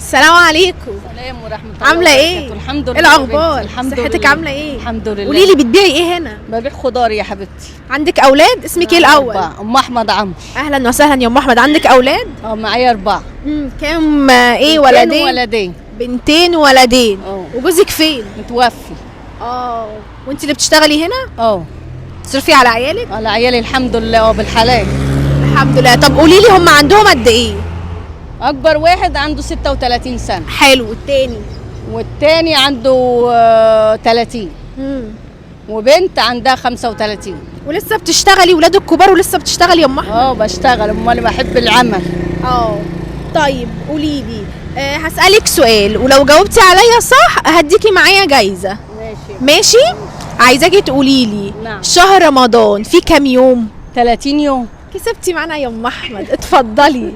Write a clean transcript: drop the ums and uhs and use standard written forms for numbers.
السلام عليكم. السلام ورحمة الله عاملة ايه؟ وبركاته. الحمد ايه لله يا الاخبار؟ بنتي، الحمد صحتك لله. عامله ايه؟ الحمد لله. قولي لي بتبيعي ايه هنا؟ ببيع خضار يا حبيبتي. عندك اولاد؟ اسمك ايه الاول؟ أربعة. أم أحمد عمرو. اهلا وسهلا يا ام احمد. عندك اولاد؟ اه معايا أربعة. كام؟ ايه ولدين؟ ولدين. بنتين ولدين. اه. وجوزك فين؟ متوفي. اه. وانت اللي بتشتغلي هنا؟ اه. تصرفي على عيالك؟ على عيالي الحمد لله، اه بالحلال. الحمد لله. طب قولي لي هم عندهم قد ايه؟ أكبر واحد عنده 36 سنة. حلو. والتاني؟ والتاني عنده 30. وبنت عندها 35. ولسه بتشتغلي؟ ولادك كبار ولسه بتشتغلي يا ام احمد؟ اه بشتغل، امال بحب العمل. اه. طيب قولي لي، هسألك سؤال ولو جاوبتي عليا صح هديكي معايا جايزة. ماشي. ماشي؟ عايزاكي تقولي لي نعم. شهر رمضان فيه كام يوم؟ 30 يوم. كسبتي معانا يا ام احمد، اتفضلي.